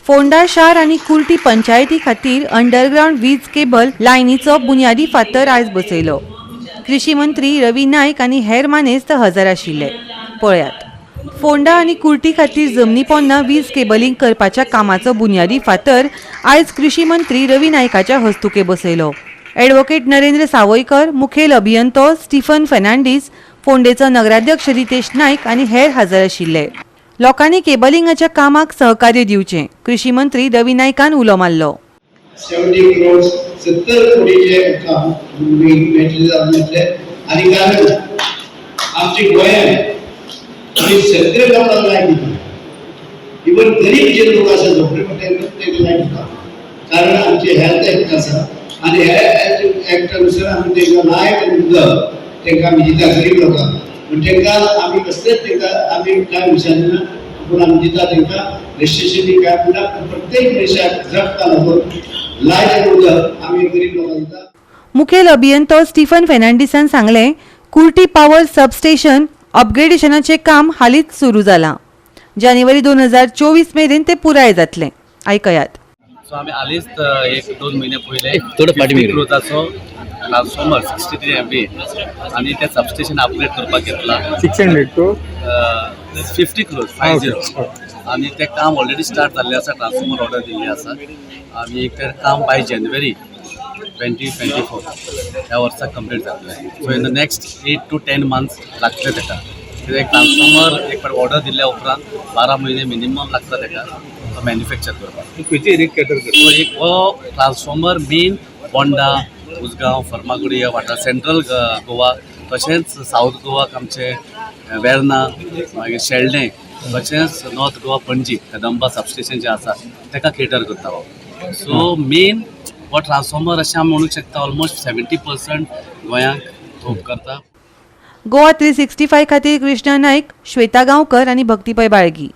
फोंडा शार आनी कुर्टी पंचायती खातीर अंडरग्रावंड वीज केबल लायनीचो बुन्यादी फातर आयज बसयलो. कृषी मंत्री रवी नायक आनी हेर मानेस्त हजर आशिल्ले. पळयात, फोंडा आनी कुर्टी खातीर जमनी पोंदा वीज केबलिंग करपाच्या कामाचो बुन्यादी फातर आयज कृषी मंत्री रवी नायकाच्या हस्तुके बसयलो. ॲडव्होकेट नरेंद्र सावयकर, मुखेल अभियंतो स्टीफन फर्नांडीस, फोंडेचो नगराध्यक्ष रितेश नायक आनी हेर हजर आशिल्ले. लोकांनी केबलिंगाच्या कामाक सहकार्य दिवचें, कृषी मंत्री रवी नायकान उलो मारलो. 70 क्रोर्स, 70 कोटीचे काम मेळटलें, मेळटलें. आनी कारण आमच्या गोंयांत आमी सगळे लोकांक लायट दिता. इवन गरीब जे लोक आसा झोपडे, तांकां तांकां लायट दिता, कारण आमचे हेल्थ एक्ट आसा आनी हेल्थ एक्टा नुसार आमी तांकां लायट आनी उदक तांकां आमी दिता गरीब लोकांक. पूण तांकां आमी कसलेच तांकां आमी कांय विचारिना, पूण आमी दिता तांकां. रजिस्ट्रेशन बी काय ना. प्रत्येक मनशाक जगता लागून लायट आनी उदक आमी गरीब लोकांक दिता. मुखेल अभियंतो स्टीफन फर्नांडीसान सांगलें, कुर्टी पावर सबस्टेशन अपग्रेडेशनाचें काम हालींच सुरू जालां. जानेवारी 2024 मेरेन तें पुराय जातलें. आयकयात. सो आमी हालींच एक 2 म्हयने पयले थोडं फाटीं मेरेन. क्रोजाचो ट्रान्सफॉर्मर 63 MV आनी ते सबस्टेशन अपग्रेड करपाक घेतला. 600 to 50 crores, 50. आनी तें काम ऑलरेडी स्टार्ट जाल्लें आसा. ट्रान्सफॉर्मर ऑर्डर दिल्ली आसा आनी तें काम बाय जानेवारी 2024 ह्या वर्साक कंप्लीट जातलें. So in the next 8 to 10 months लागतले तेका, कित्याक ट्रान्सफॉर्मर एक फावट ऑर्डर दिल्ल्या उपरांत 12 म्हयने मिनिमम लागता तेका तो मॅन्युफॅक्चर करपाक. खंयचे एरियेक कॅटर करता? सो एक हो ट्रान्सफॉर्मर मेन पोंडा, उसगांव, फर्मागुडी ह्या वाठार, सेंट्रल गोवा, तशेंच सावथ गोवाक आमचे वेर्ना, मागीर शेल्डें, तशेंच नॉर्थ गोवा पणजी कदंबा सबस्टेशन जें आसा ताका केटर करता हो. सो मेन हो ट्रान्सफॉर्मर अशें आमी म्हणूंक शकता, ऑलमोस्ट 70% गोंयांक तो उपकारता. गोवा 365 खातीर कृष्णा नाईक, श्वेता गांवकर आनी भक्ती पै बाळगी.